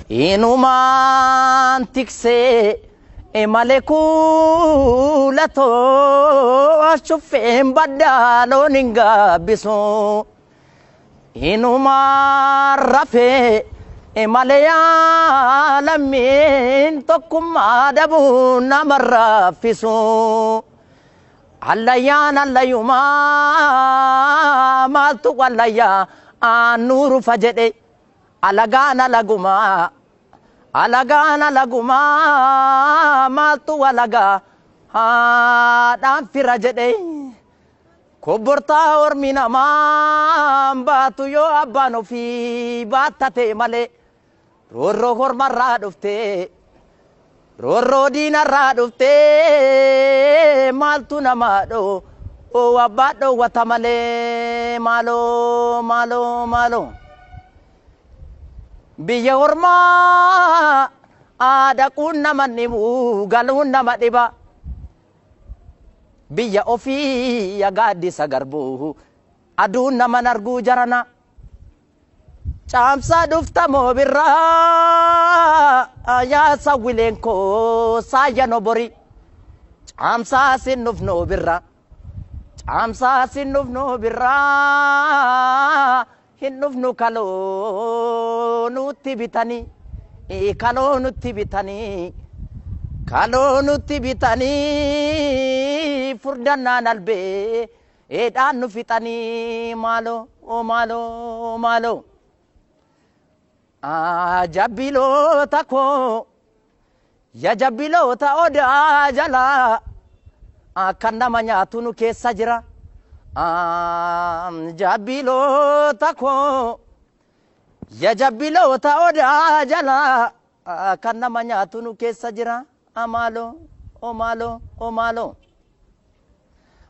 Inumaan tiksee malee kuulatoo shuffeen baddaa loon hin gaabbisu. Inumaan rafee malee yaalammiin tokkummaa dhabuu nama raffisu. Allayyaan allayyumaa maaltu wallayyaa aannuurufa jedhe alagaan alagumaa. Alagaan alagumaa maaltu walagaa haadhaan fira jedhe. Kobbortaa ormi namaa baatu yoo abbaan ofii baattate malee roorroo hormarraa dhuftee roorroo diinarraa dhuftee maaltu namaa dhoo abbaa dhoowwata malee maaloo maaloo maaloo. Biyya ormaa dhaquun nama dhibu galuun nama dhiba. Biyya ofii gaaddisa garbuu aduun nama arguu jarana. Caamsaa dhufta moo birraa yaa sawwileen koo saayya bori. Caamsaa sin dhufnoo birraa. Caamsaa sin dhufnoo birraa. Hin dhufnu kaloo nutti bitanii kaloo nutti bitanii kaloo nutti bitanii furdannaan albee eedhaan nu fixanii maaloo maaloo maaloo. Jabbiloota koo ya jabbiloota odaa jalaa kan nama nyaatu nu keessa jira. Jabbiloota koo ya jabbiloota odaa jalaa kan nama nyaatu nu keessa jira. Maaloo maaloo maaloo.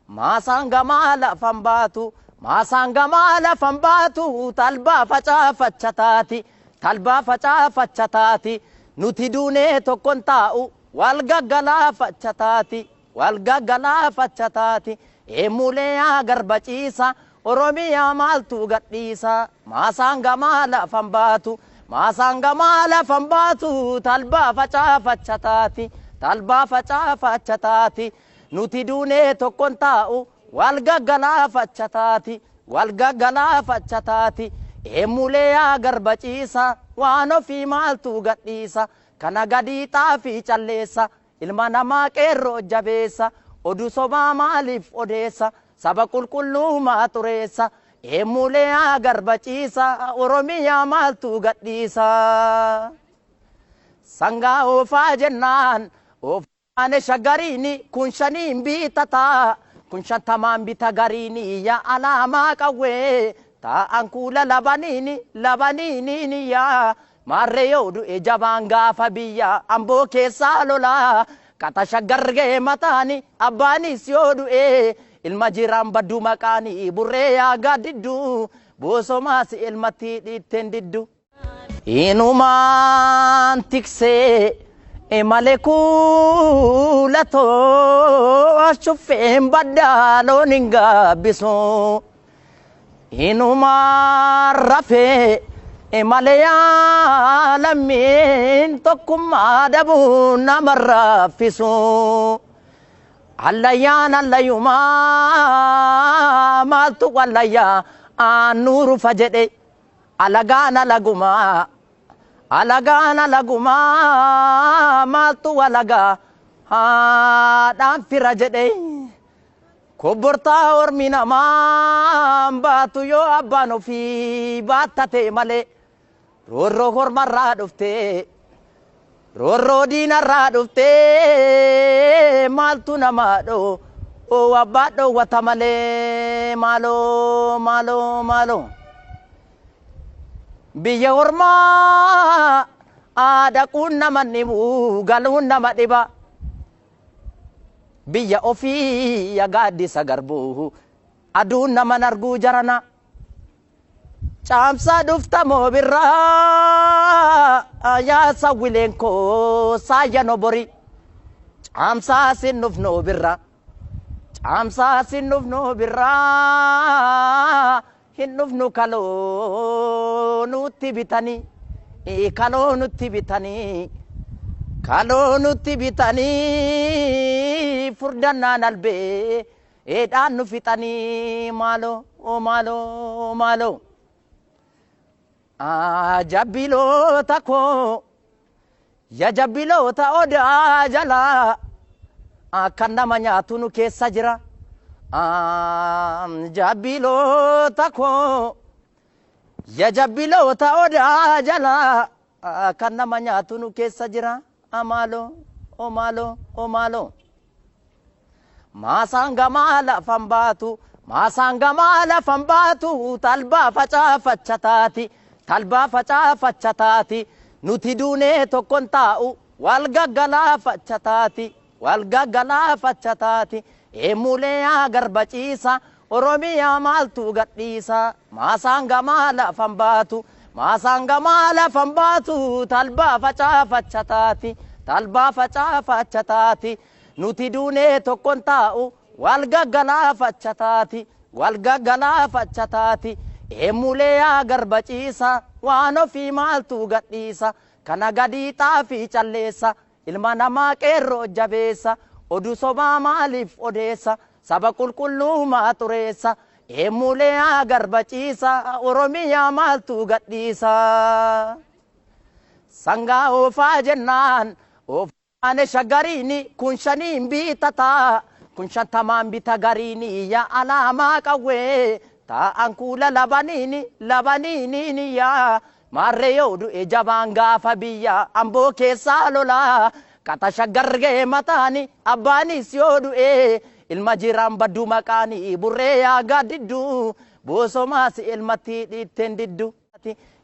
Maasaan gamaa lafan baatu maasaan gamaa lafan baatu talbaa facaafacha taati talbaa facaafacha taati nuti duunee tokkon taa'u wal gaggalaafacha taati wal gaggalaafacha taati. Eemulee garba ciisa Oromiyaa maaltu gadhiisa maasaan gamaa lafan baatu maasaan gamaa lafan baatu talbaa facaafacha taati talbaa facaafacha taati nuti duunee tokkon taa'u wal gaggalaafacha taati wal gaggalaafacha taati eemulee garba ciisa waan ofii maaltu gadhiisa kana gadii xaafii calleessa ilma namaa qeerroo jabeessa. Oduu sobaa maaliif odeessa saba qulqulluu maa xureessa eemulee garba ciisa Oromiyaa maaltu gadhiisa. Sangaa oofaa jennaan oofaan shaggariini kun shaniin bitataa kun shantamaan bita gariini yaa alaamaa qawwee taa'an kuula labaniini labaniini yaa maarree yoo du'e jabaan gaafa biyya amboo keessaa lolaa. Kata shaggargee mataani abbaanis yoo du'e ilma jiraan baddu maqaani burree yaa gaaddiddu boosomaas ilmatti dhiitteen diddu. Inumaan tiksee malee kuulatoo shuffeen baddaa loon hin gaabbisu. Inumaan rafee malee yaalammiin tokkummaa dhabuu nama raffisu. Allayyaan allayyumaa maaltu wallayyaa aannuurufa jedhe alagaan alagumaa alagaan alagumaa maaltu walagaa haadhaan fira jedhe. Kobbortaa ormi namaa baatu yoo abbaan ofii baattate malee. Roorroo hormarraa dhuftee roorroo diinarraa dhuftee maaltu namaa dhoo abbaa dhoowwata malee maaloo maaloo maaloo. Biyya ormaa dhaquun nama dhibu galuun nama dhiba. Biyya ofii gaaddisa garbuu aduun nama arguu jarana. Caamsaa dhufta moo birraa yaa sawwileen koo saayya bori. Caamsaa sin dhufnoo birraa caamsaa sin dhufnoo birraa hin dhufnu kaloo nutti bitanii Kaloo nutti bitanii kaloo nutti bitanii furdannaan albee eedhaan nu fixanii maaloo maaloo maaloo. Jabbiloota koo ya jabbiloota odaa jalaa kan nama nyaatu nu keessa jira. Jabbiloota koo ya jabbiloota odaa jalaa kan nama nyaatu nu keessa jira. Maaloo maaloo maaloo. Maasaan gamaa lafan baatu maasaan gamaa lafan baatu talbaa facaafacha taati talbaa facaafacha taati nuti duunee tokkon taa'u wal gaggalaafacha taati wal gaggalaafacha taati eemulee garba ciisa Oromiyaa maaltu gadhiisa maasaan gamaa lafan baatu maasaan gamaa lafan baatu talbaa facaafacha taati talbaa facaafacha taati nuti duunee tokkon taa'u wal gaggalaafacha taati wal gaggalaafacha taati eemulee garba ciisa waan ofii maaltu gadhiisa kana gadii xaafii calleessa ilma namaa qeerroo jabeessa oduu sobaa maaliif odeessa saba qulqulluumaa xureessa eemulee garba ciisa Oromiyaa maaltu gadhiisa. Sangaa oofaa jennaan oofaane shaggariini kun shaniin bitataa kun shantamaan bita gariini yaa alaamaa qawwee taa'an kuula labaniini labaniini yaa maarree yoo du'e jabaan gaafa biyya amboo keessaa lolaa qata shaggargee mataani abbaanis yoo du'e ilma jiraan badduu maqaanii burree yaa gaaddidduu boosomaas ilmatti dhiitteen diddu.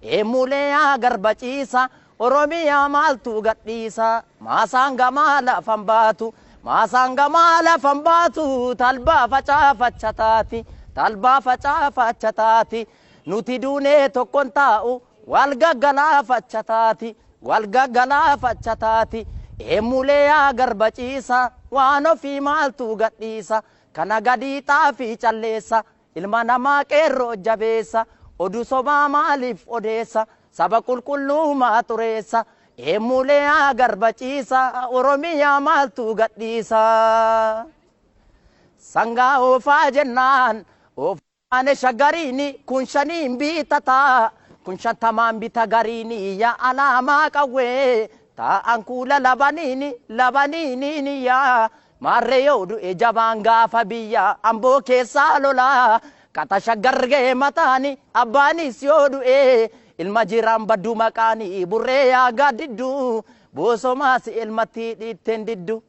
Eemulee garba ciisa Oromiyaa maaltu gadhiisa maasaan gamaa lafan baatu maasaan gamaa lafan baatu talbaa facaafacha taati talbaa facaafacha taati nuti duunee tokkon taa'u wal gaggalaafacha taati wal gaggalaafacha taati eemulee garba ciisa waan ofii maaltu gadhiisa kana gadii xaafii calleessa ilma namaa qeerroo jabeessa oduu sobaa maaliif odeessa saba qulqulluumaa xureessa eemulee garba ciisa Oromiyaa maaltu gadhiisa. Sangaa oofaa jennaan oofaane shaggariini kun shaniin bitataa kun shantamaan bita gariini yaa alaamaa qawwee taa'an kuula labaniini labaniini yaa maarree yoo du'e jabaan gaafa biyya amboo keessaa lolaa qata shaggargee mataani abbaanis yoo du'e ilma jiraan badduu maqaanii burree yaa gaaddidduu boosomaas ilmatti dhiitteen diddu.